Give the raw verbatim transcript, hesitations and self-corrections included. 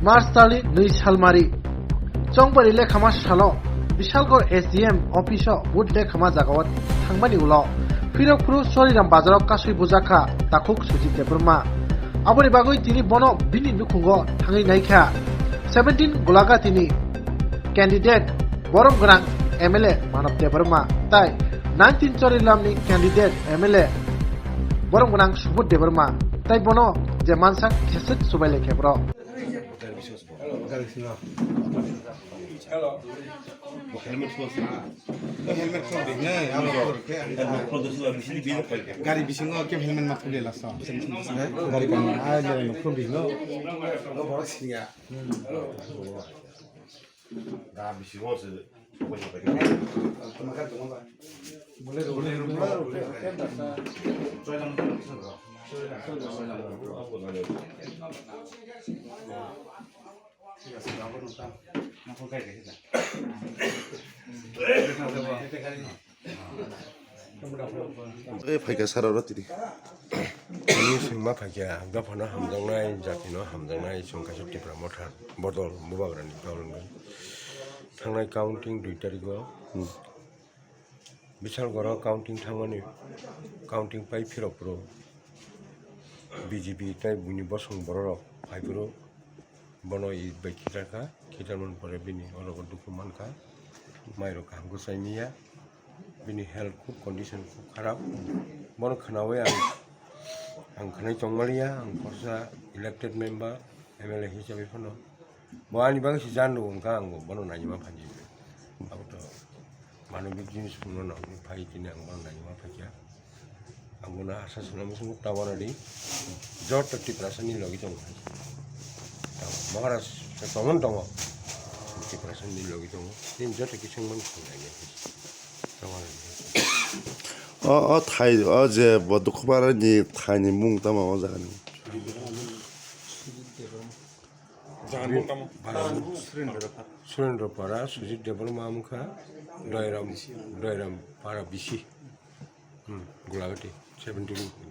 March talni nwi salmari. Chongbari lekhama salo Bishalgarh S D M office o vote lekhama jagao thangmani ulo phirok phuru Choriram bazaro kasui bujakha takhuk Sujit Debbarma. Aboni bagwi tini bono bini nukhungo thangwi naikha. Seventeen Golaghati ni candidate borom gwnang M L A Manav Debbarma tai nineteen Choriram ni candidate M L A borom gwnang Subodh Debbarma tai bono je mansa khesek subai laikha bro. Helmet khuldi, nai, abo khuldi, nai. Gari bisingo khe helmet ma khuldi lasa. Gari kan ai le no khuldi no. Borok singa. Da bisingo se. E phaikha sara oro tiri. Ani singma phaikha, dophano hamjaknai, jatino hamjaknai, chwng kaisa Tipra Motha bodol bubagrani tolongwi. Thangnai counting dui tarigo. Hmm. Bishalgarh o counting thangmani, counting pai phirok phuru B J P tai buini bosong bororok phai phuru bono eit bai khitarkha, khitarmani pore bini oro o dukhu mankha, mairok kaham khe chai manya, bini health khub condition khub kharap, bono khwnawi ang, ang khwnai tongmaliya, ang khorsa elected member, M L A hisabe phano. Bo ani bagwi se jan rw wngkha, ang bo bono naima phaidi. Abo to manobik jinis phunukno nang phai tini ang bono naima phaikha. Ang bono asa swnam swngo tabana di. Joto Tiprasa ni logi tongo hai. Maharaj se tongo tongo. Tiprasa ni logi tongo. Tini joto kisung man phunai. Tabana di. O, o thai, o je bo Dukhubara ni thai ni mung tamo o jaga ni. Jagan bo tamo? Surendra Para, Sujit Debbarma wngkha, Doiram, Doiram Para bisi. Hmm, Gulagati, seventeen Gulagati.